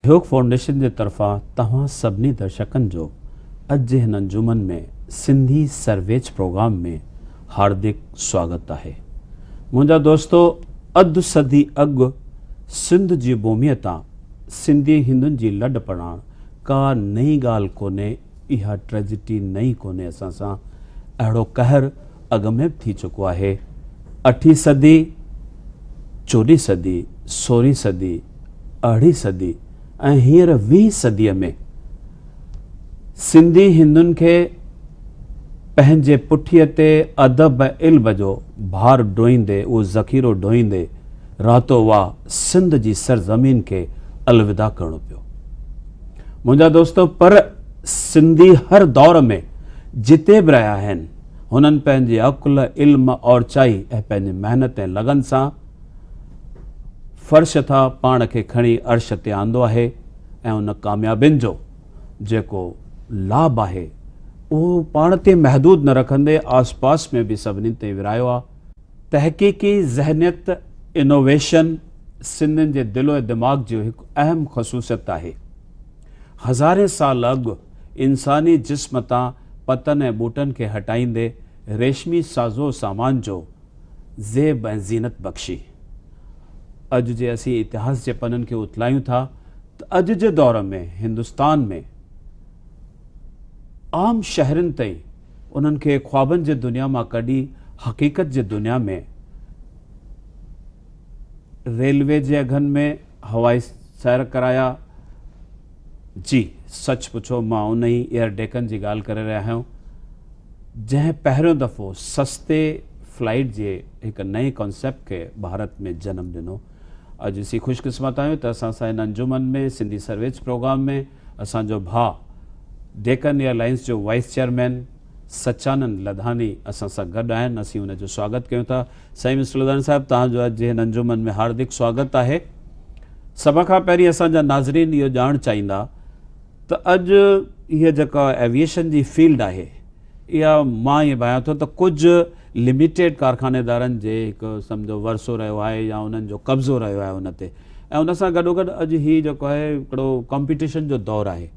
ٺيوڪ foundation جي طرفان توهان سڀني درشڪن جو اڄ جي هن انجمن ۾ سنڌي سرويچ پروگرام ۾ هاردڪ سواگت آهي. منهنجا دوستو اڌ صدي اڳ سنڌ جي ڀوميء تان سنڌي هندن جي لڏ پڙاڻ ڪا نئين ڳالهه ڪونهي، اها ٽريجڊي نئين ڪونهي اسان سان اهڙو قهر اڳ ۾ به ٿي چڪو آهي. اٺين صدي، چوڏهين صدي، سورهين صدي، ارڙهين صدي ۽ هينئر ويهين صديء ۾ سنڌي هندن کي پنهنجي پٺيء تي ادب ۽ علم جو ڀار ڍوئيندي اهو ذخيرو ڍوئيندي راتو واهه سنڌ جي سرزمين کي الوداع ڪرڻو پيو. منهنجا دوستو پر سنڌي هر دور ۾ جتي به رهيا آهن هنن پنهنجي عقل، علم، اورچائي ۽ پنهنجي محنت ۽ لگن سان فرش تان پاڻ کي کڻي عرش تي آندو آهي ۽ ان ڪاميابين جو جيڪو لاڀ آهي اهو پاڻ تي محدود نه رکندي آس پاس ۾ به سڀني تائين ورهايو آهي. تحقيقي ذهنيت، Innovation، سنڌين جي دل و دماغ جي هڪ اهم خصوصيت آهي. هزارين سال اڳ انساني جسم تان پتن ۽ ٻوٽن کي هٽائيندي ريشمي سازو سامان جو زيب ۽ زينت بخشي. اڄ جي اسين اتهاس جي پنن کي اٿلايون ٿا ته اڄ جي دور ۾ هندستان ۾ عام شهرين تائين انهن کي خوابن جي دنيا مان ڪڍي حقيقت جي دنيا ۾ ريلوي جي اگهن ۾ هوائي سير ڪرايا. جي سچ پڇو مان انهي ايئر ڊيڪن جي ڳالهه ڪري رهيا آهيون جنهن پهريون دفعو سستي فلائيٽ جي هڪ نئين ڪانسيپٽ کي ڀارت ۾ جنم ڏنو. اڄ اسين خوش قسمت آهيون ته اسان سان هن انجمن ۾ سنڌي سرويچ پروگرام ۾ اسان جو ڀاء ڊيڪن ايئر لائنز جو وائيس چيئرمين سچانند لڌاني اسان سان گڏ آهن اسين ان جو سواگت ڪيون ٿا. سائين مسٽر لڌاني صاحب توهان جو اڄ هن انجمن ۾ هاردڪ سواگت آهي. سڀ کان پهرين اسان جا ناظرين اهو ڄاڻڻ چاهيندا ته اڄ هيء جيڪا ايويئيشن جي فيلڊ آهي اها مان ائين ڀانيان ٿو ته ڪجهه لميٽيڊ ڪارخانيدارن جي هڪ سمجهو ورثو رهيو آهي يا انهن جو قبضو رهيو آهي ان تي ۽ ان سان گڏوگڏ اڄ هي جيڪو آهي هڪڙو ڪمپيٽيشن جو دور آهي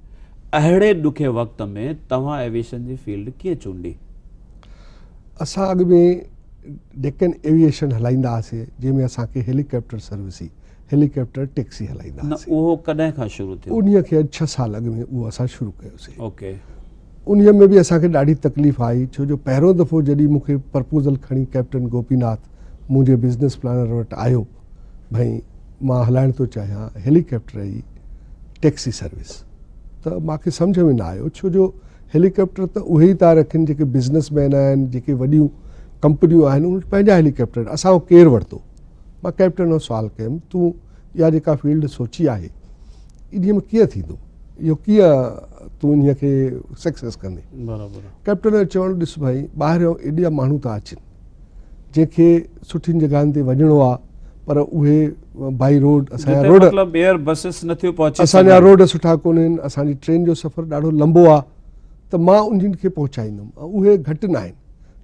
اهڙي ڏکي وقت ۾ توهان ايويئيشن جي فيلڊ ڪيئن چونڊي؟ اسان اڳ ۾ ڊيڪن ايويئيشن هلائيندا هئاسين جنهن ۾ اسان کي هيليڪاپٽر سروس هئي هيليڪاپٽر ٽيڪسي هلائيندا نه هئاسين. اهو ڪڏهن کان شروع ٿيو؟ انهيء کي اڄ ڇهه سال اڳ ۾ اهو اسان شروع ڪيوسين. اوڪي. انهيء ۾ به اسان کي ڏاڍي تڪليف آئي ڇو جو پهريون دفعو جڏهن مون کي پرپوزل کڻي ڪئپٽن گوپي ناٿ منهنجي بزنس پلانر وٽ آيو ڀئي مان هلائڻ ٿو چاهيان هيليڪاپٽر جي ٽيڪسي سروس ته مان کي سمجهه ۾ نه آيو ڇو جو هيليڪاپٽر ته اهي ئي ٿا رکن جيڪي بزنس مين آهن جيڪي وڏيون ڪمپنيون آهن انهن وٽ پنهنجا هيليڪاپٽر آهن اسان کان ڪير ورتو مان ڪئپٽن کان سوال ڪيم تون اها جيڪا فيلڊ سوچي آهي انهيء ۾ ڪيئن ٿيندو اهو ڪيئن تون انهيء کي سڪسيس ڪندين برابر ڪئپٽن جو چوڻ ڏس ڀائي ٻاهريون ايڏا ماڻهو ٿا اچن جنهن کي سٺين جڳهن تي وڃڻو آهي پر اهي بائي روڊ اسان جا جتي روڊ مطلب ايئر بسز نٿيون پهچي اسان جا سگهن. روڊ سٺا ڪونهن اسان جي ٽرين جو سفر ڏاڍو لمبو آهي ته مان انهن کي پهچائيندم ۽ اهي گهٽ ناهن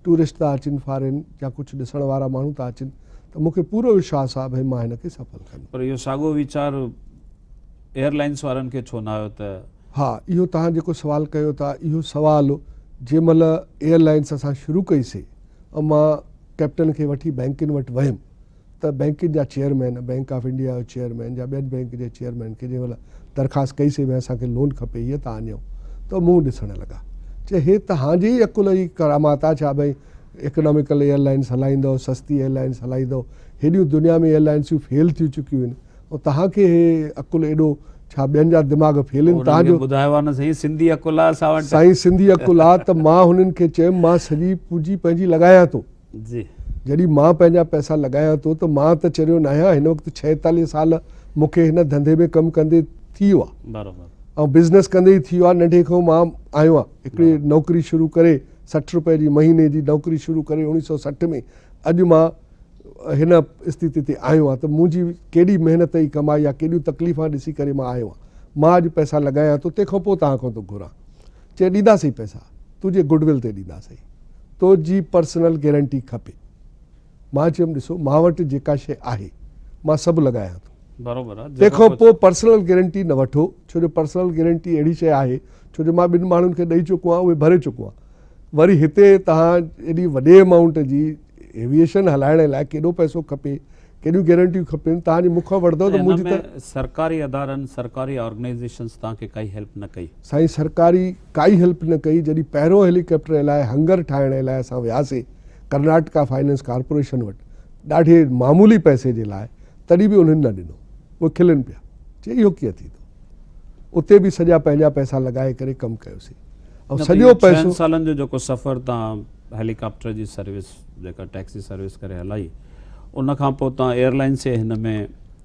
ٽوئرسٽ ٿا اچن فارين يا ڪجهه ڏسڻ وارا ماڻهو ٿا اچن ته مون کي پورو وشواس آهي ڀئي مان هن کي سڦل ڪندم. پر اهو ساڳيو ويچار ايئر لائنس وارن کي ڇو نه آيو ته. ها اهو توهان جيڪو سوال ڪيو ٿا اهو سوال جنهن مهل ايئر لائنس اسان شروع ڪئي سي ۽ مان ڪئپٽن کي وٺي بئنڪن وٽ ويم ته بئنڪن جا چيئرمين بئنڪ آف انڊيا جو چيئرمين يا ٻين بئنڪ جي چيئرمين کي جنهن مهل درخواست ڪئي سي ڀئي اسان کي لون کپي هيء تان اڃو ته منهن ڏسڻ لڳا چي هي تهان جي ئي عقل جي ڪرامات آ ڇا ڀئي اڪناميڪل ايئر لائنس هلائيندؤ سستي ايئر لائنس هلائيندؤ هيڏيون دنيا ۾ ايئر لائنسيون فيل ٿي چڪيون آهن ۽ توهان کي هي عقل ايڏو ڇا ٻين جا دماغ فيل آهن توهان جو ٻڌايو آ نه سائين سنڌي عقل آ اسان وٽ سائين سنڌي عقل آ ته مان هنن کي چيم مان سڄي پونجي پنهنجي لڳايان ٿو جي جڏهن مان پنهنجا پئسا لڳايان ٿو ته مان ته چريو ناهيان هن وقت 46 سال مون کي هن ڌنڌي ۾ ڪم ڪندي ٿي ويو آ برابر. ۽ بزنس ڪندي ئي ٿي ويو آهي ننڍي کان مان آيو آهيان هڪڙي نوڪري شروع ڪري 60 روپئي جي مهيني جي نوڪري شروع ڪري 1960 ۾ اڄ مان هن استٿي تي آيو آهيان ته منهنجي ڪيڏي محنت جي ڪمائي آهي ڪيڏيون تڪليفان ڏسي ڪري مان آيو آهيان مان اڄ پئسا لڳايان ٿو تنهن کان پوء توهان کان ٿو گهران چي ڏينداسين پئسا تنهنجي گڊ ول تي ڏينداسين تو جي پرسنل گيرنٽي کپي مان چيم ڏسو مان وٽ جيڪا شيء آهي مان سڀ لڳايان ٿو برابر آ تنهن کان پوء پرسنل گيرنٽي نه وٺو ڇو جو پرسنل گيرنٽي اهڙي شيء آهي ڇو جو مان ٻن ماڻهن کي ڏئي چڪو آهيان اهي ڀري چڪو آهيان وري هتي توهان ايڏي وڏي امائونٽ جي ايويئيشن هلائڻ لاء ڪيڏو پئسو کپي ڪيڏيون گيرنٽيون کپن توهان جي مون کان وٺندو ته منهنجي ته سرڪاري ادارن سرڪاري آرگنائيزيشنس توهان کي ڪائي هيلپ نه ڪئي؟ سائين سرڪاري ڪائي هيلپ نه ڪئي جڏهن پهريون هيليڪاپٽر لاء هنگر ٺاهڻ لاء اسان وياسي ڪرناٽڪا فائننس ڪارپوريشن وٽ ڏاڍي معمولي پئسي جي لاء تڏهن به انهن نه ڏنو اهي کلن پيا چي اهو ڪيئن ٿيندو اتي به سڄا پنهنجا پئسا لڳائي ڪري ڪم ڪيوسين ۽ سڄو پئسو ڇهن سالن جو جيڪو سفر تان هيليڪاپٽر جي سروس جيڪا ٽيڪسي سروس ڪري هلائي ان کان پوء تان ايئر لائنس جي هن ۾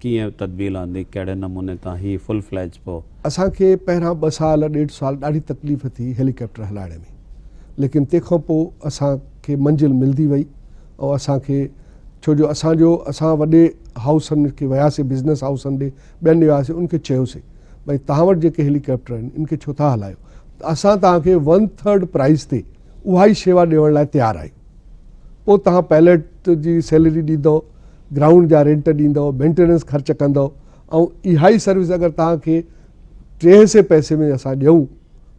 ڪيئن تدبيل آندي ڪهڙي نموني تان هي فل فليج پوء اسان کي پهريان ٻه سال ڏيڍ سال ڏاڍي تڪليف ٿي هيليڪاپٽر هلائڻ ۾ ليڪن تنهن کان پوء اسان کي منزل ملدي وئي ۽ اسان کي ڇو جو اسان جو اسان وڏي هائوسن کي وياسي بزنس هائوسن ڏي ٻين ڏي وياسي ان کي چيوسي ڀئي توهان وٽ جيڪي هيليڪاپٽر آهن ان کي ڇو ٿا هلايو ته اسان توهان کي ون ٿرڊ پرائز تي اها ئي شيوا ڏيڻ لاء تيار آهيون پوء توهان پائلٽ جي سيلري ڏيندو گرائونڊ جا رينٽ ڏيندو مينٽيننس خرچ ڪندو ۽ اها ئي سروس اگر توهان کي ٽي حصي پئسي ۾ اسان ڏيون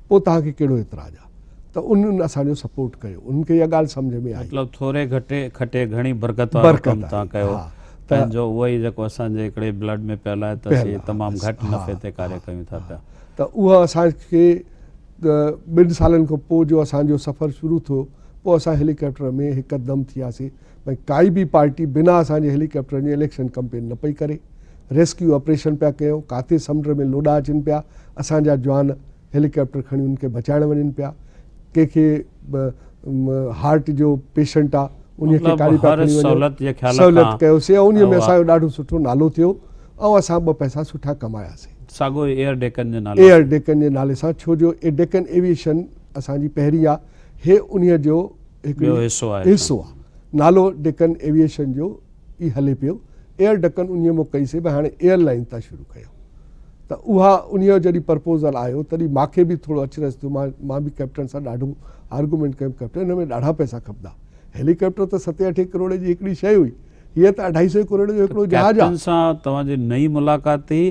پوء توهان کي ڪهڙو اعتراض آهي ته انهن اسان جو سپورٽ ڪيو انهن کي اها ڳالهه سمجهه ۾ آئي. مطلب ٿوري گهٽي کٽي گهڻي برڪت وارو ڪم توهان ڪيو پنهنجو اهو ئي جيڪو اسان جي هڪڙي بلڊ ۾ پيل آهي ته اسين تمام گهٽ نفعي تي ڪاري ڪيون ٿا پيا. ته اهو اسان کي ٻن سالن کان پوء جو اسان جو سفر شروع ٿيو پوء اسان هيليڪاپٽر ۾ هڪدم ٿياسين ڀئي ڪائي به پارٽي بنا اسان جي هيليڪاپٽرن جي اليڪشن ڪمپين نه پئي ڪري ريسڪيو آپريشن پيا ڪيون ڪاٿي سمنڊ ۾ لوڏا اچن پيا اسان جا جوان هيليڪاپٽر کڻي ان کي بچائڻ وڃن پيا ڪنهن کي هارٽ جو پيشنٽ آ ان کي ڪاڙي پيا کڻي وڃن سهولت ڪيوسي ۽ ان ۾ اسان جو ڏاڍو سٺو نالو ٿيو ۽ اسان ٻه پئسا سٺا ڪماياسي ساڳو ايئر ڊيڪن جي نالي ايئر ڊيڪن جي نالي سان ڇو جو ڊيڪن ايويئيشن اسان جي پهرين آ هي انهي جو هڪڙو حصو آهي حصو آ نالو ڊيڪن ايويئيشن جو ئي هلي پيو ايئر ڊڪن انهي مون ڪئي سي ڀئي هاڻي ايئر لائن تان شروع ڪيو ته اها انهي جو جڏهن پرپوزل آيو تڏهن ماکي به ٿورو اچرج ٿيو مان مان به ڪئپٽن سان ڏاڍو آرگومينٽ ڪيم ڪئپٽن هن ۾ ڏاڍا پئسا کپندا هيليڪاپٽر ته ستين اٺين ڪروڙ جي هڪڙي شيء هئي هيء ته اڍائي سئو ڪروڙ جو هڪڙو جهاز آ. ڪئپٽن سان توهان جي نئين ملاقات ٿي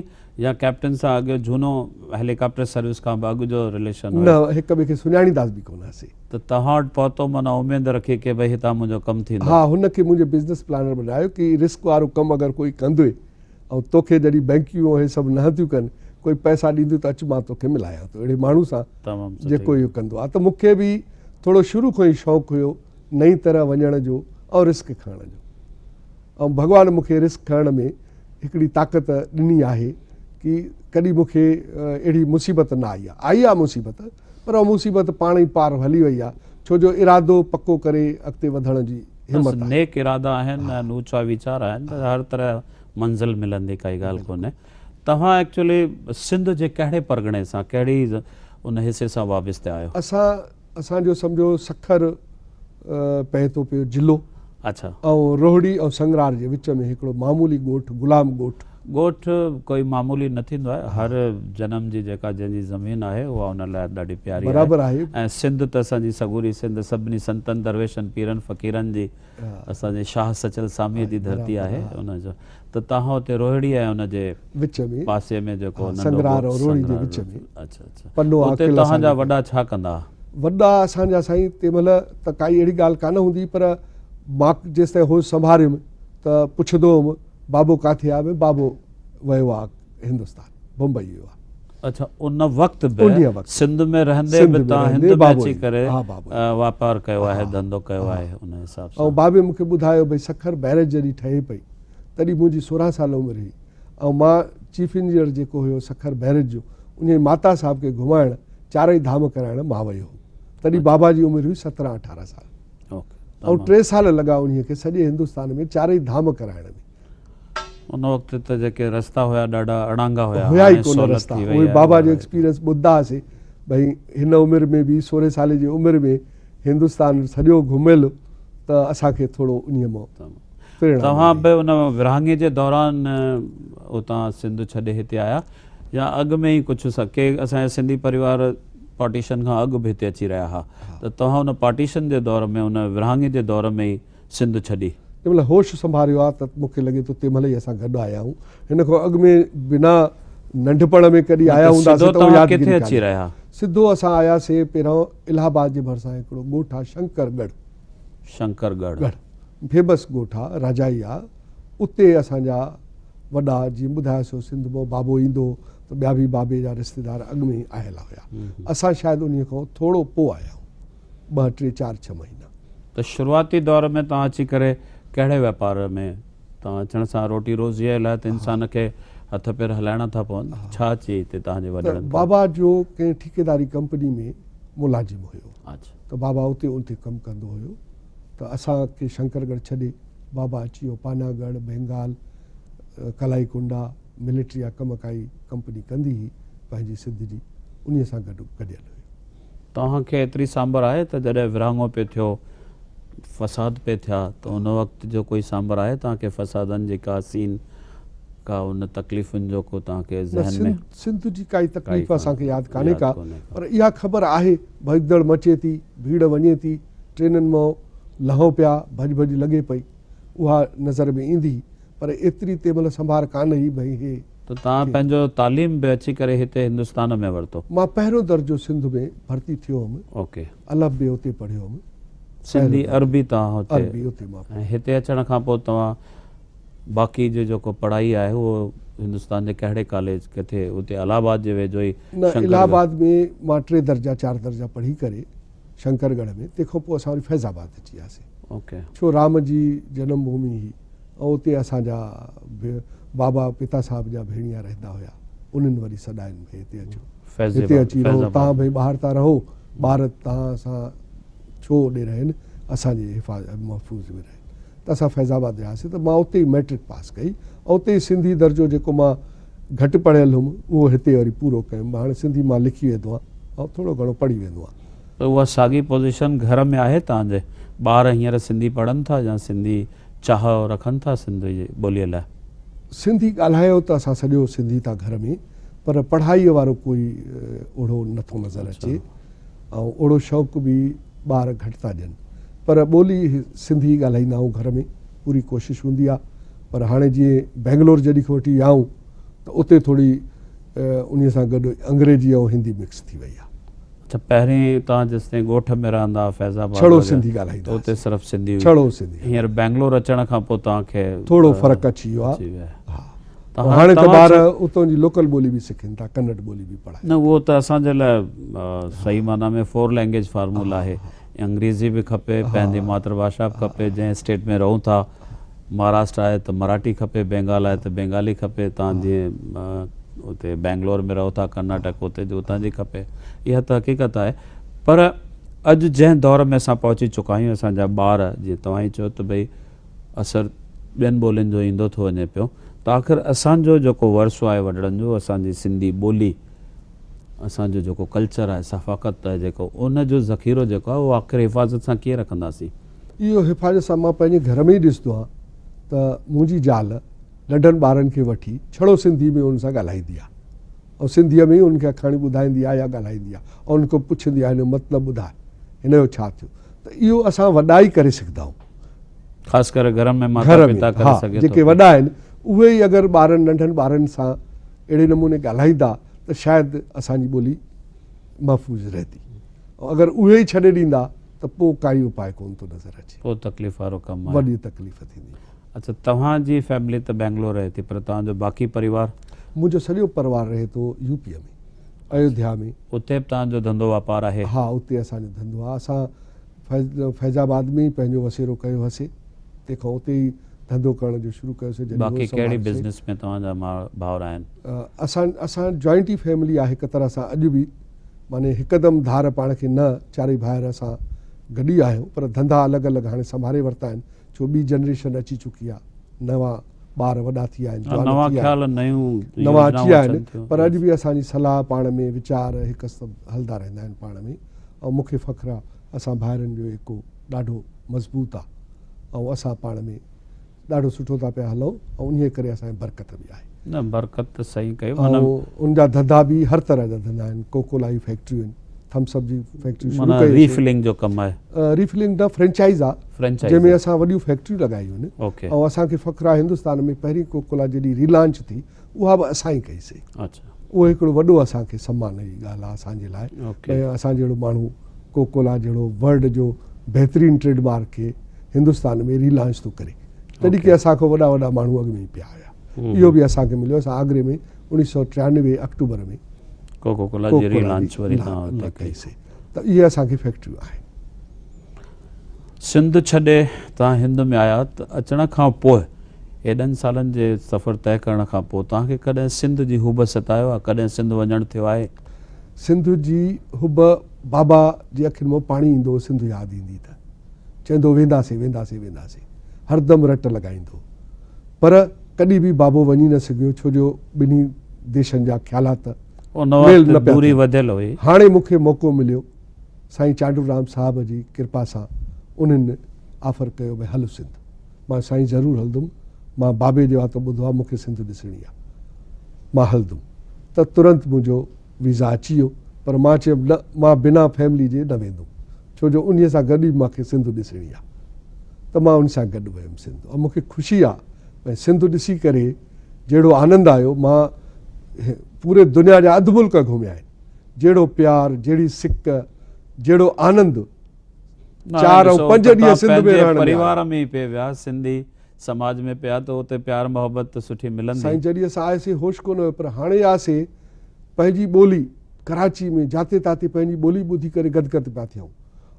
يا ڪئپٽن سان اڳ جهونو هيليڪاپٽر سروس کان به اڳ جو رليشن هيو؟ نه هڪ ٻئي کي سڃاڻينداس به ڪونه هئاسين. ته توهان وٽ پهتو معنيٰ اميد رکي ڪي ڀئي هتان منهنجو ڪم ٿيندو. ها هن کي منهنجي بزنس پلانر ٻڌايو ڪي رسڪ وارو ڪم اگر ڪوئي ڪندوئي ۽ توکي جڏهن بئنڪيون ۽ هي سڀ نه ٿيون ڪن ڪوئي پئسا ڏينديون ته اچ مان توکي ملايان ٿو اهڙي ماڻهو سان جيڪو اهو ڪندو آهي ته مون کي به ٿورو شروع کان ئي شوق هيو نئين طرح وڃڻ جو ۽ رسڪ کڻڻ جو ۽ ڀڳوان مون کي رسڪ کڻڻ ۾ هڪڙي طاقت ڏني آهي ڪي ڪڏهن مون کي اهڙي مصيبت نه آئي آهي آئي آهي مصيبت پر اها مصيبت پاڻ ئي پار هلي وئي آهي ڇو جو ارادو پڪو ڪري اڳتي وڌڻ جي همت آهي. نيڪ ارادا آهن ۽ اوچا ويچار آهن ته هر طرح منزل ملندي ڪائي ڳالهه ڪونهي. توهان ايڪچولي سنڌ جي ڪهڙي پرڳڻي سان ڪهڙي ان حصي سان وابسته آهيو؟ اسان اسان جو سمجهو سکر پئي ٿو پيو ضلعو اڇا ۽ روهڙي ۽ سنگرار جي وچ ۾ هڪڙو معمولي ڳوٺ غلام ڳوٺ. ڳوٺ ڪوئي معمولي نه ٿيندو آهي هر جنم جي جيڪا جنهن جي زمين آهي اها ان لاء ڏاڍي پياري آهي برابر آهي ۽ سنڌ ته اسان جي سڳوري سنڌ سڀني سنتن درويشن پيرن فقيرن جي اسان جي شاهه سچل ساميء جي ڌرتي آهي ان جو ته توهان اتي روهڙي ۽ ان جي وچ ۾ پاسي ۾ جيڪو ننڍو سنگرار ۽ روهڙي جي وچ ۾ اڇا اڇا اتي توهان جا وڏا ڇا ڪندا ها؟ وڏا اسان جا سائين تنهن مهل ته ڪائي اهڙي ڳالهه ڪانه هوندي پر مان جيستائين هوش سنڀاريم ته پڇندو هوم بابو ڪاٿي آ ۾ بابو ويو آ هندستان بمبئي ويو آ. اڇا ان وقت به سنڌ ۾ رهندي به توهان هند ۾ اچي ڪري واپار ڪيو آهي ڌنڌو ڪيو آهي ان حساب سان. ۽ بابي مون کي ٻڌايو ڀئي سکر بئريج جڏهن ٺهي پئي تڏهن منهنجي 16 سال عمر هئي ۽ مان چيف انجنيئر جيڪو هيو سکر بئريج جو انهي ماتا صاحب کي گهمائڻ چارئي ڌام ڪرائڻ مان ويو هوم تڏهن بابا جي عمر هئي 17 18 سال ۽ 3 سال لڳا انهي کي سڄي هندستان ۾ چارئي ڌام ڪرائڻ ۾. ان وقت ته جيڪي رستا هيا ڏاڍا اڙانگا هيا. هيا ئي ڪونه رستا. اهي بابا جو ايڪسپيرينس ٻڌندا هئاسين ڀئي هن عمر ۾ به سورهين سالي جي عمر ۾ هندستان سڄو گهميل ته اسان کي ٿورو انهيء مان پريرڻا توهان به ان ورهاڱي جي دوران اتان سنڌ ڇڏي هتي آيا يا اڳ ۾ ئي ڪجهه ڪي اسان جا سنڌي پريوار پارٽيشن کان اڳ به هتي اچي رهيا ها ته توهان ان پارٽيشن جي دور ۾ ان ورهاڱي جي دور ۾ ئي سنڌ ڇڏي. جنهن مهل هوش سنڀاريو آ ته مون کي لڳي ٿو تنهن مهل ئي اسان گڏ آيا آهيون. هن کان اڳ ۾ بنا ننڍپڻ ۾ ڪڏهن آيا هونداسين ته اها يادگيري ڪانهي. سڌو اسان آياسين پهريون الهه آباد جي ڀرسان هڪڙو ڳوٺ آ شنڪر ڳڙهه. شنڪر ڳڙهه. ڳڙهه فيمس ڳوٺ آ راجائي آ اتي اسان جا وڏا جيئن ٻڌايوسين سنڌ مان بابو ايندو هو ته ٻيا به بابي جا رشتيدار اڳ ۾ ئي آيل هيا. اسان شايد انهي کان ٿورو پوء آيا آهيون. ٻه ٽي چار ڇهه مهينا. ته شروعاتي دور ۾ توهان اچي ڪري ڪهڙي واپار ۾ توهان اچڻ سان روٽي روزيء لاء ته انسان کي هٿ پير هلائڻا ٿا پون ڇا اچي هتي توهان جي وڏڙن ته بابا جو ڪنهن ٺيڪيداري ڪمپني ۾ ملازم هيو ته بابا اتي اتي ڪم ڪندو هيو ته اسان کي شنڪر ڳڙهه ڇڏي بابا اچي ويو پانا ڳڙهه بينگال ڪلائي ڪنڊا ملٽري جا ڪم ڪائي ڪمپني ڪندي هئي پنهنجي سنڌ جي انهي سان گڏ گڏيل هيو. توهان کي ايتري سانڀر آهي ته جڏهن ورهاڱو پئي ٿيو، فساد پئي ٿيا ته ان وقت جو ڪوئي سانڀر آهي توهان کي فسادن جي ڪا سين ڪا ان تڪليفن جو ڪو توهان کي ذهن ۾؟ سنڌ جي ڪائي تڪليف اسان کي ياد ڪانهي ڪا پر اها خبر آهي ڀڄدڙ مچي ٿي، ڀيڙ وڃي ٿي، ٽرينن مان لهون پيا، ڀڄ ڀڄ لڳي پئي اها نظر ۾ ايندي پر ايتري تنهن مهل سنڀار ڪانه هئي ڀئي هي ته توهان پنهنجو تعليم به اچي ڪري هتي هندستان ۾ ورتو. مان پهريون درجو سنڌ ۾ ڀرتي ٿيو هوم. اوڪي. الف بي اتي پڙهيو هوم. سنڌي عربي توهان هتي. عربي اتي مان پڙهيو. ۽ هتي اچڻ کان پوء توهان باقي جو جيڪو پڙهائي آهي اهو هندستان جي ڪهڙي ڪاليج ڪٿي اتي الهه آباد جي ويجهو ئي نه الهه آباد ۾ مان ٽي درجا چار درجا پڙهي ڪري شنڪر ڳڙهه ۾ تنهن کان پوء اسان وري فيض آباد اچي وياسين. اوڪي. ڇو رام جي جنم ڀومي هئي. ۽ اتي اسان جا بابا پتا صاحب جا ڀيڻيا رهندا هيا انهن وري سڏاين ڀئي هتي اچو هتي اچي رهو تان ڀئي ٻاهر ٿا رهو ٻار تان سان ڇو اوڏي رهن اسان جي حفاظت محفوظ ۾ رهن ته اسان فيض آباد وياسين ته مان اتي ئي مئٽرڪ پاس ڪئي ۽ اتي ئي سنڌي درجو جيڪو مان گهٽ پڙهيل هيم اهو هتي وري پورو ڪيم هاڻي سنڌي مان لکي ويندو آهيان ۽ ٿورو گهڻو پڙهي ويندو آهيان. ته اها ساڳي پوزيشن گهر ۾ آهي توهان جي ٻار هينئر سنڌي پڙهن ٿا يا سنڌي چاهه رکن ٿا سنڌ جي ٻوليء لاء؟ سنڌي ڳالهايو ته اسان سڄو سنڌي ٿا گهر ۾ پر پڙهائيء وارو ڪوئي اوڙو نٿو نظر اچي ۽ اوڙو شوق به ٻار گهٽ ٿا ڏين پر ٻولي سنڌي ڳالهائيندا آهيون گهر ۾ پوري ڪوشش هوندي آهي پر هاڻي جيئن بينگلور جڏهن کان وٺي ويا آهيون ته اتي ٿوري انهي سان گڏ انگريزي ۽ هندي مڪس ٿي وئي آهي. اڇا پهرين توهان جيستائين ڳوٺ ۾ رهندا هئا فيض آباد ڇڙو سنڌي ڳالهائيندا ته اتي صرف سنڌي هئي ڇڙو سنڌي هينئر بينگلور اچڻ کان پوء توهان کي ٿورو فرق اچي ويو آهي ها هاڻي ته ٻار اتان جي لوڪل ٻولي به سکن ٿا ڪنڙ ٻولي به پڙهائي نه اهو ته اسان جي لاء صحيح معنيٰ ۾ فور لينگويج فارمولا آهي انگريزي به کپي پنهنجي ماتر ڀاشا به کپي جنهن اسٽيٽ ۾ رهون ٿا مهاراشٽر آهي ته مراٺي کپي، بينگال آهي ته بينگالي کپي، توهان جيئن اتي بينگلور ۾ رهو ٿا ڪرناٽڪ اتي جو اتان جي کپي اها ته حقيقت آهي پر اڄ جنهن دور ۾ اسان پهچي چڪا آهيون اسان جا ٻار جيئن توهان ئي چيو ته ڀئي اثر ٻين ٻولين جو ايندو ٿو وڃي پيو ته آخر اسان جو جيڪو ورثو آهي وڏڙن جو اسان جي سنڌي ٻولي اسان جو جيڪو ڪلچر آهي ثفاقت آهي جيڪو ان جو ذخيرو جيڪو آهي اهو آخر حفاظت سان ڪيئن رکنداسين؟ اهو حفاظت سان مان پنهنجي گهر ۾ ئي ڏسندو آهيان ته منهنجي زال ننڍن ٻارن کي وٺي ڇڙو سنڌي ۾ انهن سان ڳالهائيندي آهي ۽ سنڌيء ۾ ئي انهن کي آکاڻي ٻڌائيندي آهي يا ڳالهائيندي آهي ۽ انهن کان پڇندي آهي هن جو مطلب ٻڌاء هن جو ڇا ٿيو ته اهو اسان وڏا ئي ڪري سگهندا آهيون. خاص ڪري گهر ۾ ماتا پتا ڪري سگهي ٿو. جيڪي وڏا آهن اهي ئي اگر ٻارن ننڍن ٻارن سان اهڙي نموني ڳالهائيندا ته شايد اسان جي ٻولي محفوظ رهندي ۽ اگر اهي ئي ڇڏي ڏيندا ته پوء ڪائي اپاء ڪونه ٿو نظر اچي. پوء تڪليف وارو ڪم آهي. وڏي تڪليف ٿيندي. اڇا توهان جي فيملي ته بينگلور رهي ٿي پر توهان جو باقي پريوار؟ منهنجو سڄو پروار رهي ٿو يو پيء ۾ ايوڌيا ۾. اتي به توهان جو ڌنڌو واپار آهي؟ ها اتي اسان جو ڌنڌو آهي. اسان فيض آباد ۾ ئي پنهنجو وسيرو ڪيو هوسي تنهن کان اتي ئي ڌنڌو ڪرڻ جو شروع ڪيوسي جڏهن باقي ڪهڙي بزنس ۾ توهان جا ڀائر آهن؟ اسان اسان جوائنٽ ئي فيملي آهي هڪ طرح سان اڄ به معني هڪدم ڌار پاڻ کي نه چارئي ڀائر اسان گڏ ئي آهيون پر ڌنڌا الڳ الڳ هاڻي سنڀاري ورتا آهن ڇو ٻي جنريشن اچي چڪي آهي نوان ٻار وڏا ٿي ويا آهن، جوان نوان ٿي ويا خيال آهن، نيون نوان اچي يوجنائون ويا اچن آهن ٿيون. پر اڄ به اسان جي صلاح پاڻ ۾ ويچار هڪ سڀ هلندا رهندا آهن پاڻ ۾ ۽ مون کي فخر آ اسان ڀائرن جو ايڪو ڏاڍو مضبوط آ ۽ اسان پاڻ ۾ ڏاڍو سٺو ٿا پيا هلون ۽ انهيء ڪري اسان کي برڪت به آهي. نه برڪت ته صحيح ڪئي معنيٰ. ۽ ان جا ڌنڌا به هر طرح جا ڌنڌا آهن ڪوڪولا جي فيڪٽريون آهن ٿمس اپ جي فيڪٽري شروع معنيٰ ڪئي سي. ريفلنگ جو ڪم آهي. ريفلنگ نه فرينچائز آ فرينچائز جنهن ۾ اسان وڏيون فيڪٽريون لڳايون آهن اوڪي ۽ اسان کي فخر آهي هندستان ۾ پهرين ڪوڪولا جڏهن ري لانچ ٿي اها به اسان ئي ڪئي سي. اڇا. اهو هڪڙو وڏو اسان کي سمان جي ڳالهه آ اسان جي لاء اوڪي. ۽ اسان جهڙو ماڻهو ڪوڪولا جهڙو ورلڊ جو بهترين ٽريڊ مارڪ کي هندستان ۾ ري لانچ ٿو ڪري تڏهن ڪي اسان کان وڏا وڏا ماڻهو اڳ ۾ ئي پيا هيا اهو به اسان کي مليو اسان آگري ۾ 1993 آڪٽوبر ۾ ڪوڪو ڪولا جي ري لانچ وري توهان اتي ڪئي سي ته اهي اسان کي فيڪٽريون آهن. سنڌ ڇڏي توهان هند ۾ آيا ته اچڻ کان پوء ايڏن سالن جي سفر طئي ڪرڻ کان پوء توهان کي ڪڏهن سنڌ جي حب ستايو آهي؟ ڪڏهن سنڌ وڃڻ ٿيو آهي؟ سنڌ جي حب بابا جي اکين مان پاڻي ايندو هو سنڌ ياد ايندي ته چوندو هو وينداسين وينداسين وينداسين هردم رٽ لڳائيندو هو پر ڪڏهن به بابو وڃي نه سگهيو ڇو جو ٻنهي ديشن جا خيالات ان ميل وقت نه پيا دوري ٿين. وڌيل هئي. هاڻي مون کي موقعو مليو سائين چانڊو رام صاحب جي ڪرپا سان انهن آفر ڪيو ڀئي هل سنڌ. مان سائين ضرور هلندم مان بابي جي واتو ٻڌو آهي مون کي سنڌ ڏسڻي آهي مان هلندم ته ترنت منهنجو ويزا اچي ويو پر مان چيم نه مان بنا فيملي جي نه ويندم ڇو جو انهي سان گڏ ئي مان کي سنڌ ڏسڻي آهي ته مان ان سان گڏ ويم سنڌ ۽ مون کي خوشي آهي ۽ سنڌ ڏسي ڪري جهڙو آنند آيو مان پوري دنيا جا اڌ ملڪ گهميا آهن جهڙو پيار جهڙي سڪ جهڙو آنند چار ۽ پنج ڏينهن سنڌ ۾ رهڻ ۾ پريوار ۾ ئي پئي ويا سنڌي سماج ۾ پيا ته اتي پيار محبت ته سٺي ملندي. سائين جڏهن اسان آياسين هوش ڪونه هيو پر هاڻي آياسين پنهنجي ٻولي ڪراچي ۾ جاتي تاتي پنهنجي ٻولي ٻڌي ڪري گد گد پيا ٿيون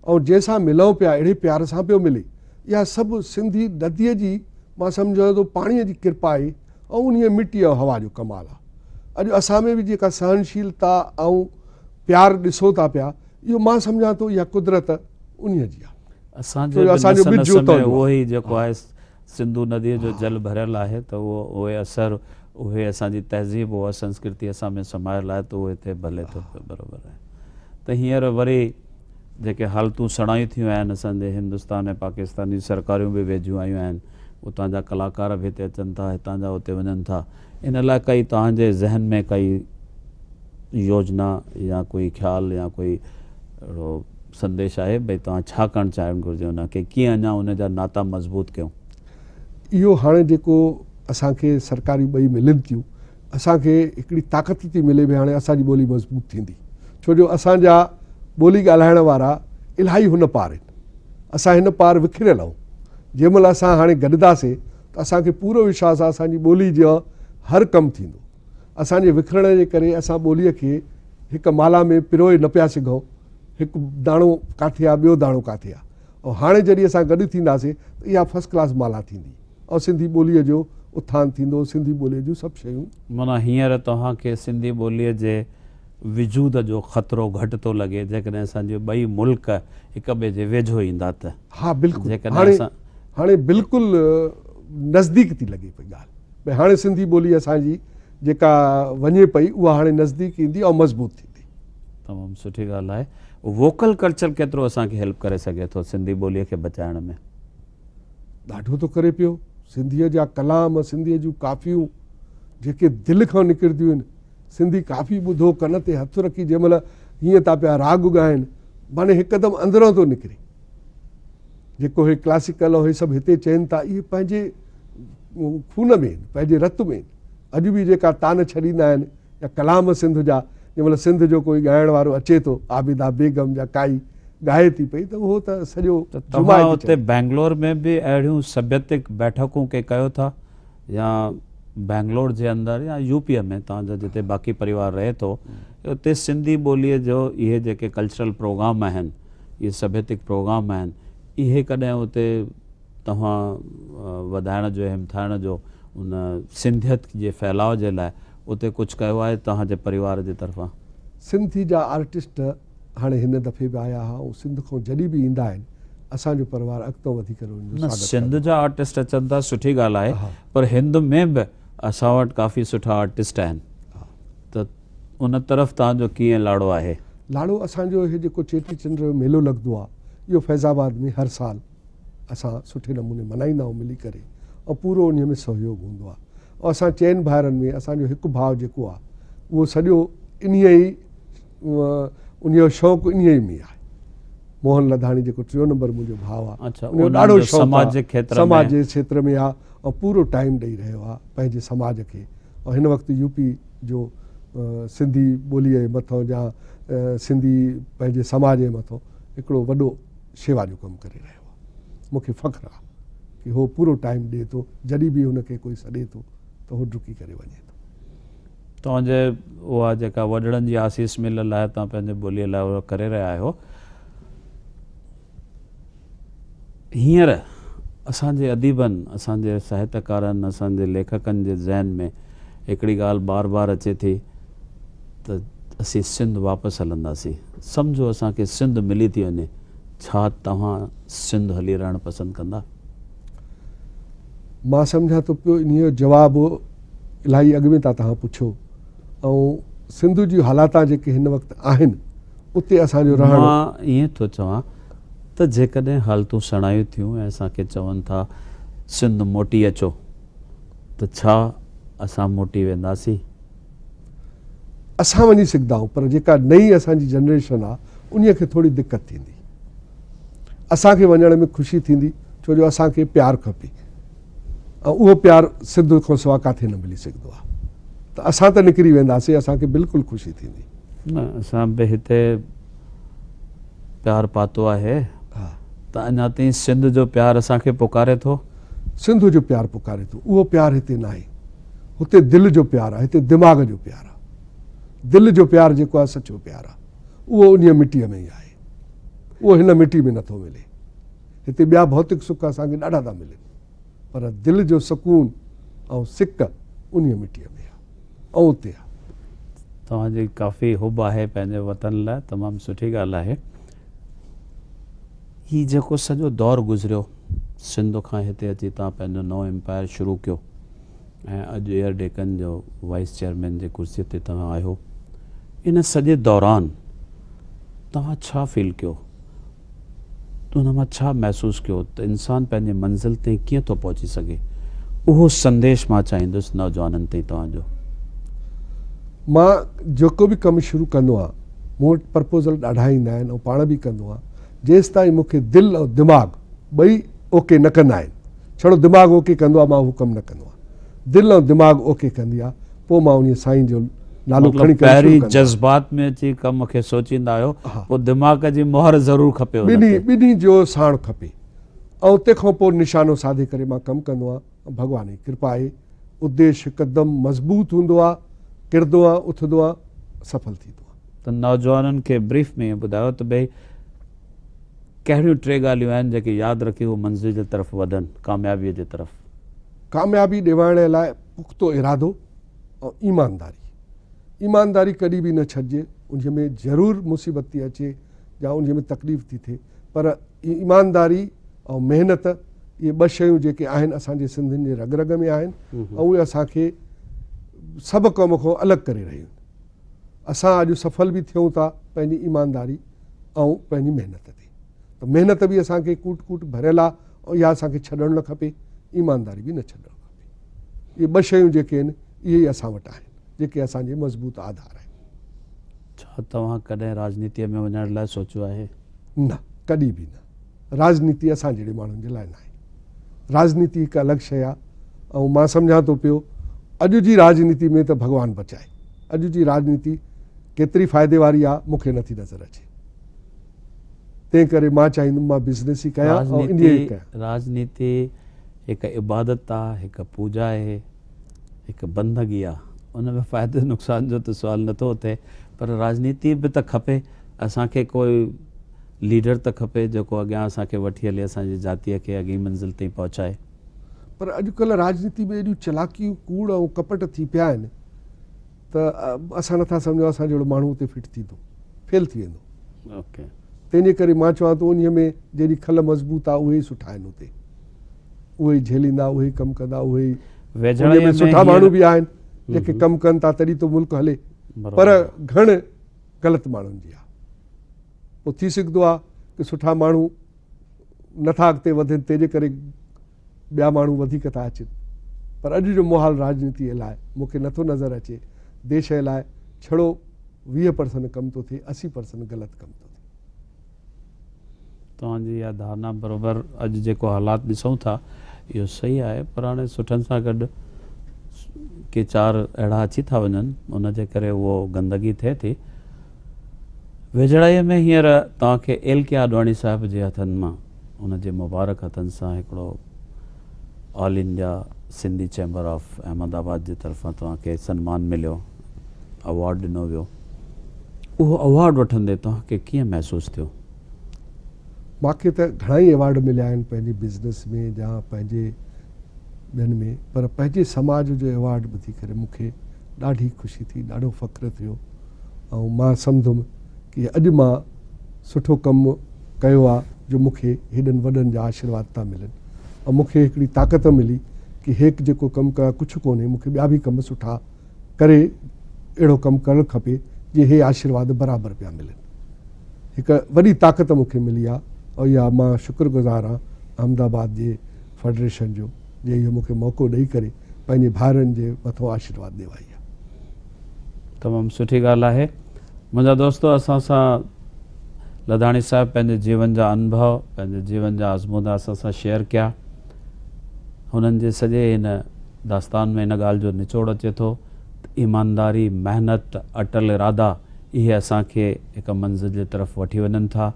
۽ جنهن سان ملون پيا اهڙي پيار سان پيو ملي اها سڀ سنڌي نديء جي مان سمجهان ٿو پاڻيء جي ڪرپا آهي ۽ انهيء مٽي ۽ هوا جو ڪمال آهي اڄ اسان ۾ به جيڪا سهنشيلتا ۽ پيار ڏسو ٿا پيا اهو مان سمجهان ٿو اها قدرت انهيء جي آهي. اسان جي به نس نس ۾ اهو ئي جيڪو آهي سنڌو نديء جو جل ڀريل آهي ته اهو اهي اثر اهي اسان جي تهذيب اها سنسڪرتي اسان ۾ سمايل آهي ته اهو هتي ڀلي ٿو پيو برابر آهي ته هينئر وري جيڪي حالتون سڻايون ٿيون آهن اسان جي هندستان ۽ پاڪستان جون سرڪاريون به ويجهيون آيون آهن اتان جا ڪلاڪار به هتي اچن ٿا هتان جا اتي وڃن ٿا ان لاء ڪائي توهان جي ذهن ۾ ڪائي يوجنا يا ڪوئي خيال يا ڪوئي اهڙو سنديش آهي ڀئي توهان ڇا ڪرڻ چاهڻ گهرجي ان کي ڪيئن اڃا ان جا ناتا مضبوط ڪيون؟ اهو هاڻي جيڪو اسان کي سرڪاريون ٻئي ملن ٿيون اسان کي هڪڙي طاقت ٿي ملي ڀئي هاڻي اسان جي ٻولي مضبوط ٿيندي ڇو جو اسان جا ٻولي ڳالهائڻ وارا الاهي هن پار آهن اسان هن پار وکريل آهيون جنهن مهل اسان هاڻي گڏنداسين ته اسان کي پورو وشواس آهي اسان جي ٻولي جو هر ڪم ٿيندو. اسان جي وکرڻ جي ڪري اسان ٻوليء کي هڪ مالا ۾ پروئي نه پيا سگهون، هڪ داڻو ڪاٿي آ ٻيو داڻو ڪاٿي آ ۽ هاڻي جڏهن اسان گڏ ٿينداسين ته اها فرسٽ ڪلاس مالا ٿيندي ۽ سنڌي ٻوليء جو اٿان ٿيندو، سنڌي ٻوليء جون سڀ شيون. معنيٰ هينئر توهان کي سنڌي ٻوليء جي وجود جو خطرو گهٽ ٿو لڳي جيڪڏهن اسان جي ٻئي ملڪ هڪ ٻئي جي ويجهو ايندا ته. ها بلڪل هاڻي هاڻي بلڪل نزديڪ ٿي لڳي پئي ڳالهه. ڀئي هاڻي سنڌي ٻولي اسان جي جيڪا وڃي پئي اها هاڻي نزديڪ ايندي ۽ مضبوط ٿيندي. تمام سٺي ڳالهه آهي. ووڪل ڪلچر ڪيترو اسان کي هيلپ ڪري سگهي ٿو سنڌي ٻوليء کي بچائڻ ۾؟ ڏاڍو ٿو ڪري پيو. سنڌيء جا ڪلام، سنڌيء جون ڪافيون جيڪي دل کان نڪرنديون آهن، سنڌي ڪافي ٻڌو ڪن تي هٿ رکي جنهن مهل هيئن ٿا پيا راڳ ڳائن معني هڪدم اندران ٿو نڪري. جيڪو هي ڪلاسيڪل ۽ هي سڀ هتي چين ٿا اهي پنهنجي خون ۾ آهن، پنهنجي رت ۾ آهن. اڄ به جيڪا تان ڇڏيندا آهن يا ڪلام سنڌ جا، جنهن مهل سنڌ جو ڪوئي ڳائڻ وارو اچي ٿو، عابده بيگم يا ڪائي ڳائي ٿي پئي ته اهو ته سڄو ته جهومائي توهان ٿي اتي ڇڏي. بئنگلور ۾ به اهڙيون سڀيتڪ بيٺڪون ڪي ڪيو ٿا يا بئنگلور جي اندر يا يو پيء ۾ توهان جو جتي باقي پريوار رهي ٿو اتي سنڌي ٻوليء جو اهي جيڪي ڪلچرل پروگرام آهن اهي سڀيتڪ پروگرام آهن اهي ڪڏهن اتي توهان وڌائڻ جو همٿائڻ جو ان سنڌيت جي ڦهلاء جي لاء اتي ڪجهه ڪيو آهي توهان جي پريوار جي طرفان؟ سنڌي جا آرٽسٽ هاڻي هن دفعي به آيا ها ۽ سنڌ کان جڏهن به ايندا آهن اسان جو پريوار اڳتو وڌي ڪري ان جو نه سواگت سنڌ ڪندو. جا آرٽسٽ اچن ٿا سٺي ڳالهه آهي ها. پر هند ۾ به اسان وٽ ڪافي سٺا آرٽسٽ آهن ها. ته ان طرف توهان جو ڪيئن لاڙو آهي؟ لاڙو اسان جو هي جيڪو چيٽي چنڊ جو ميلو لڳندو آهي اهو فيض آباد ۾ هر سال اسان سٺي نموني ملهائيندا آهيون ملي ڪري ۽ پورو انهي ۾ سهيوگ هوندو آهي ۽ اسان چئن ڀائرن ۾ اسان جو هڪ ڀاء جيڪو آهي اهو سڄو انهي ئي انهي جو شوق انهي ئي ۾ آهي موهن لڌاڻي جيڪو ٽيون نمبر منهنجو ڀاء آهي اڇا انهي جو انهن ڏاڍو جو شوق آهي سماجڪ کيتر ۾ سماج جي کيتر ۾ آهي ۽ پورو ٽائيم ڏئي رهيو آهي پنهنجي سماج کي ۽ هن وقت يو پي جو سنڌي ٻوليء جي مٿو يا سنڌي پنهنجي سماج جي مٿو هڪڙو وڏو شيوا جو ڪم ڪري رهيو آهي. مون کي فخر آهي ڪي هو پورو ٽائيم ڏئي ٿو، جڏهن به هن کي ڪوئي سڏي ٿو ته هو ڊڪي ڪري وڃي ٿو. توهان جي اها جيڪا وڏڙن جي آسيس مليل آهي توهان پنهنجي ٻوليء لاء اهو ڪري رهيا آهيو. هينئر اسان جي اديبن، اسان جي ساهتڪارن، اسان جي ليکڪن جي ذهن ۾ هڪڙي ڳالهه بار بار اچي ٿي ته اسين سنڌ واپس هلنداسين. سمجهو اسان کي سنڌ ملي ٿي وڃي، ڇا توهان سنڌ هلي رهڻ پسند ڪندا؟ مان سمجهان ٿو پيو انهيء جو جواب الاهي اڳ ۾ ٿا توهان پڇو ۽ سنڌ جون حالاتان جيڪي هن وقت آهن اتي اسان جو رهڻ. مان ائين ٿو چوان ته جيڪڏهن حالتون سڻايون ٿيون ۽ اسان کي چون ٿا سنڌ موٽي اچو ته ڇا اسان موٽي وينداسين؟ اسان وڃي سگهندا آهيون پر جيڪا نئين اسان جي جنريشن آهي انهي کي ٿوري دقت ٿيندي. اسان کي وڃڻ ۾ خوشي ٿيندي ڇو جو اسان کي پيار کپي ۽ اهو پيار سنڌ کان سوا ڪاٿي نه ملي سگهندو آهي ته اسان ته نڪري وينداسين اسان کي بلڪل خوشي ٿيندي. نه اسان به هتي پيار پاتو آهي ته اڃا تائين سنڌ جو پيار اسان کي پڪاري ٿو. سنڌ جو پيار پڪاري ٿو اهو پيار هتي ناهي هتي دل جو پيار آهي هتي دماغ جو پيار آهي دل جو پيار جيڪو آهي سچو پيار آهي اهو انهيء مٽيء ۾ ئي آهي اهو هن مٽي ۾ نٿو ملي هتي ٻيا ڀوتڪ سک اسان کي ڏاڍا ٿا ملن پر دل جو سڪون ۽ سڪ انهيء مٽيء ۾ آهي ۽ اتي آهي. توهان جي ڪافي حب آهي پنهنجي وطن لاء تمام سٺي ڳالهه آهي. هي جيڪو سڄو دور گذريو سنڌ کان هتي اچي توهان پنهنجو نئون امپائر شروع ڪيو ۽ اڄ ايئر ڊيڪن جو وائيس چيئرمين جي ڪرسي تي توهان آهيو ان سڄي دوران توهان ڇا فيل ڪيو؟ ان مان ڇا محسوس ڪيو ته انسان پنهنجي منزل تائين ڪيئن ٿو پهچي سگهي؟ اهو سنديش مان چاهيندس نوجوانن تائين توهان جو. مان جيڪو به ڪم شروع ڪندو آهيان مون وٽ پرپوزل ڏاڍا ايندا آهن ۽ پاڻ به ڪندو آهيان جيستائين مون کي دل ۽ دماغ ٻئي اوڪي نه ڪندا آهن ڇڙو دماغ اوڪي ڪندو آهي مان اهو ڪم نه ڪندو آهيان دل ۽ دماغ اوڪي ڪندي آ پوء مان انهي سائين جو نالو کڻي مطلب ڪري شروع پهرين ڪندو آهيان. جذبات ۾ اچي ڪم کي سوچيندا آهيو پوء دماغ جي مهر ضرور کپي ان ٻنهي تي. ٻنهي جو ساڻ کپي ۽ تنهن کان پوء نشانو ساڌي ڪري مان ڪم ڪندو آهيان ۽ ڀڳوان جي ڪرپا آهي اديش هڪدم مضبوط هوندو آ ڪردو آ اٿندو آ سڦل ٿيندو آ. ته نوجوانن کي بريف ۾ ائين ٻڌايو ته ڀئي ڪهڙيون ٽي ڳالهيون آهن جيڪي ياد رکي هو منزل جي طرف وڌن ڪاميابي جي طرف. ڪاميابي ڏيوائڻ لاء پختو ارادو ۽ ايمانداري. ايمانداري ڪڏهن به نه ڇڏجي، انهيء ۾ ضرور مصيبت ٿي اچي يا انهيء ۾ تڪليف ٿي ٿئي پر ايمانداري ۽ محنت اهي ٻه شيون جيڪي آهن اسان جي سنڌين جي رڳ رڳ ۾ آهن ۽ اهي اسان کي سڀ قوم کان الڳ ڪري رهيون آهن. اسان اڄ سڦل به ٿيون ٿا پنهنجي ايمانداري ۽ پنهنجي محنت تي ته محنت به اسان کي ڪوٽ ڪوٽ ڀريل آهي ۽ اها اسان کي ڇڏڻ نه کپي، ايمانداري به نه ڇڏڻ کپي. اهي ٻه شيون جيڪي آهن اهي ئي اسان وٽ آهن جيڪي اسان جي مضبوط آڌار آهن. ڇا توهان ڪڏهن راڄنيتيء ۾ وڃڻ لاء سوچيو آهي؟ نه، ڪڏهن به نه. راڄنيتي اسان جهڙي ماڻهن جي لاء ناهي. راڄنيتي هڪ الڳ شيء آهي ۽ مان سمجهان ٿو پيو اڄ جي راڄنيتي ۾ ته ڀڳوان بچائي. اڄ جي راڄنيتي ڪيتري فائدي واري آهي مون کي نٿي نظر اچي. تنهن ڪري مان چاهيندم مان بزنس ئي ڪيان ۽ انهيء ئي ڪيان. راڄنيتي هڪ عبادت آ، هڪ پوڄا آهي، هڪ بندگي آ. ان ۾ فائدي نقصان جو ته سوال نٿو اٿي پر راڄنيتي به ته کپي. اسان کي ڪوئي ليڊر ته کپي جيڪو اڳيان اسان کي وٺي هلي اسان جي جاتيء کي اڳئين منزل تائين پهچائي. پر اڄڪلهه راڄنيتي ۾ ايڏيون چلاڪيون، ڪوڙ ۽ ڪپٽ ٿي پيا آهن ته اسان نٿا سمجهون اسان جهڙو ماڻهو اتي فٽ ٿيندو، فيل ٿي ويندو. تنهن جي ڪري مان چوان ٿو انهيء ۾ جنهن جي کل مضبوط آ اهي ئي سٺا آهن اتي. اهي ئي جهيليندا، اهي ئي ڪم ڪندا، اهي ئي انهيء ۾ سٺا ماڻهو به آهن جيڪي ڪم ڪن ٿا تڏهن ٿو ملڪ هلي پر گهڻ غلط ماڻهن جي آ. پوء ٿي سگهندو آ ڪي سٺا ماڻهو نٿا اڳتي وڌن تنهن جي ڪري ٻيا ماڻهو وڌيڪ ٿا اچن پر اڄ جو ماحول راڄنيتي لاء مون کي نٿو نظر اچي ديش لاء ڇڙو 20 پرسنٽ ڪم ٿو ٿئي 80 پرسنٽ غلط ڪم ٿو ٿئي. توهان جي اها ڌارنا بروبر اڄ جيڪو حالات ڏسون ٿا اهو صحيح آهي پر هاڻي سٺن سان گڏ ڪي چار اهڙا اچي ٿا وڃن ان جي ڪري اهو گندگي ٿئي ٿي. ويجهڙائيء ۾ هينئر توهان کي ايل ڪي آڏواڻي صاحب جي هٿن مان ان جي مبارڪ هٿن سان هڪڙو all India Sindhi chamber of Ahmedabad جي طرفان توهان کي سنمان مليو، اوارڊ ڏنو ويو. اهو اوارڊ وٺندي توهان کي ڪيئن محسوس ٿيو؟ مان کي ته گهڻا ئي اوارڊ مليا آهن پنهنجي بزنس ۾ يا پنهنجي ٻين ۾ پر پنهنجي سماج جو اوارڊ ٻڌي ڪري مون کي ڏاڍي خوشي ٿي، ڏاڍو فخر ٿيو ۽ مان سمجهيم ڪي اڄ مان سٺو ڪم ڪيو آ جو مون کي هيڏن وڏن جا آشيرواد ٿا ملن ۽ مون کي هڪڙي طاقت ملي ڪي هيڪ جيڪو ڪم ڪيو آ ڪجهه ڪونهي مون کي ٻيا به ڪم سٺا ڪري اهڙو ڪم ڪرڻ کپي جي هي آشيرواد برابر پيا ملن. هڪ وڏي طاقت مون کي ملي آ ۽ اها مان شڪر گذار آن احمد آباد جي فيڊريشن جو جنهن اهو مون کي موقعو ڏئي ڪري پنهنجي ڀائرن جي مٿو آشيرواد ڏيوائي آ. تمام سٺي ڳالهه آهي منهنجا دوستو اسان سان لڌاڻي صاحب پنهنجي جيون جا انڀو پنهنجي جيون جا آزمودا اسان سان شيئر ڪيا هنن جي سڄي هن داستان ۾ ان ڳالهه جو نچوڙ اچي ٿو ته ايمانداري محنت اٽل ارادا اهي اسان کي هڪ منزل جي طرف وٺي وڃن ٿا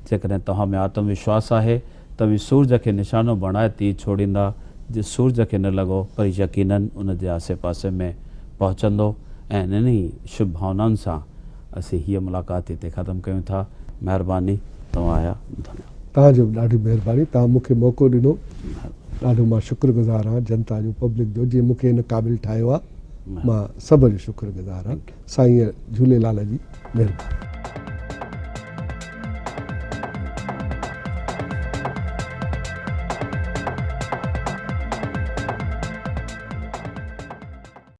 جيڪڏهن توهان ۾ آتم وشواس آهي توهين سورج کي نشانو بڻائي تير ڇوڙيندا، جي سورج کي نه لڳو پر يقيناً ان جي آسي پاسي ۾ پهچندو ۽ انهن ئي شڀ ڀاونائن سان اسين هيء ملاقات هتي ختم ڪيون ٿا. مهرباني توهان آيا ڌنيواد. توهان جي به ڏاڍي مهرباني توهان مون کي موقعو ڏنو ڏاڍو مان شڪر گذار آهيان جنتا جو پبلڪ جو جنهن مون کي هن قابل ٺاهيو آهي مان سڀ جو شڪر گذار آهيان سائين جهوليلال جي مهرباني.